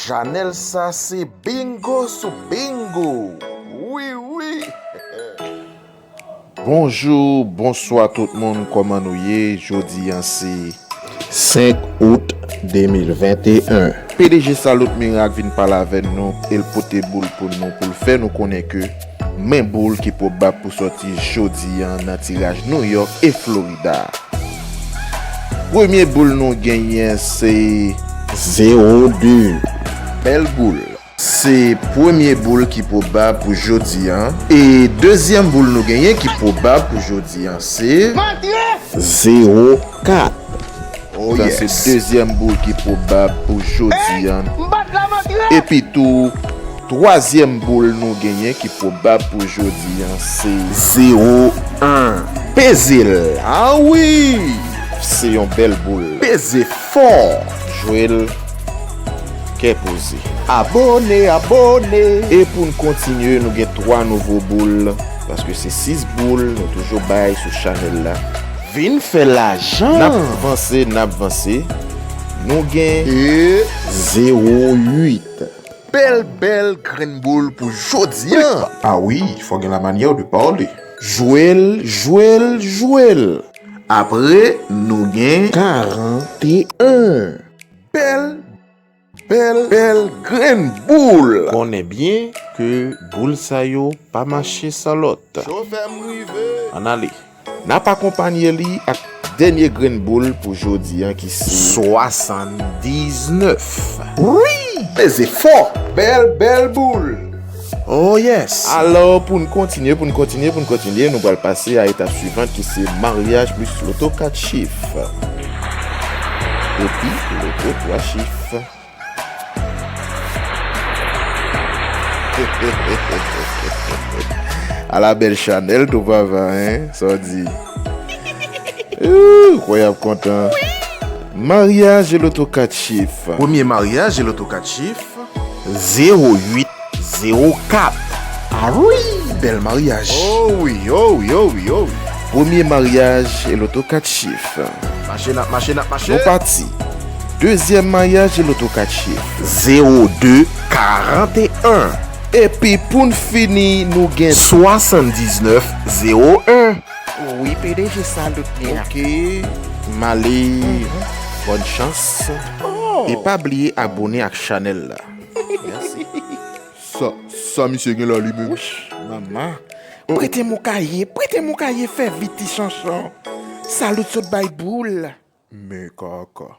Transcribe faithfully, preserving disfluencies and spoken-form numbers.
Chanèl sa se bingo sou bingo. Wi, wi. Bonjou, bonswa tout moun, kòman nou ye? Jodi a se senk out de mil venteyen. P D G Salut Miracle vin pale avè nou e l pote boul pou nou, pou l fè nou konnen ke men boul ki pwobab pou sòti jodi a nan tiraj New York e Florida. Premye boul nou genyen se zewo de. Bèl boul. Se premye boul ki pwobab pou jodi a. E dezyèm boul nou genyen ki pwobab pou jodi a se zewo kat. Oh, sa se yes. Dezyèm boul ki pwobab pou jodi a. Epi tou, twazyèm boul nou genyen ki pwobab pou jodi a se zewo en. Peze l. Ah wi! Se yon bèl boul. Peze fò. Jwe l kè poze. Abòne, abòne. E pou n kontinye, nou gen twa nouvo boul, paske se sis boul nou toujou bay sou chanèl la. Vin fè lajan. N ap vanse, n ap vanse. Nou gen e zewo uit. Bèl, bèl grenn boul pou jodi a. Ah wi, fò gen la manyè de pale. Jwe l, jwe l, jwe l. Apre, nou gen karanteyen. Bèl, bèl, bèl grenn boul. Konnen byen ke boul sa yo pa mache san lòt. Chofè m rive. Ann ale. N ap akonpanye li ak dènye grenn boul pou jodi a ki se swasanndiznèf. Wi! Peze fò! Bèl, bèl boul! Oh yes! Alò, pou n kontinye, pou n kontinye, pou n kontinye, nou pral pase a etap swivan ki se maryaj plis loto kat chif. Epi, loto twa chif. Ala bèl chanèl tou papa, en? Sa w di? Ooh, kwè y ap kontan. Maryaj e loto kat chif. Premye maryaj e loto kat chif. Zewo uit zewo kat. Ah wi! Bèl maryaj. Oh wi, oh wi, oh wi, oh wi. Premye maryaj e loto kat chif. Mache, n ap mache, n ap mache. Nou pati. Dezyèm maryaj e loto kat chif. Zewo de karanteyen. Epi pou n fini, nou gen swasanndiznèf zewo en. Wi, P D G Salut Miracle. Ok. M ale. Mhm. Bòn chans. Oh. E pa bliye abòne ak chanèl la. Mèsi. Sa, sa misye gen la li menm? Wouch, manman. Prete m yon kaye, prete m yon kaye, fè vit ti chanchon. Salut sot bay boul. Men kaka.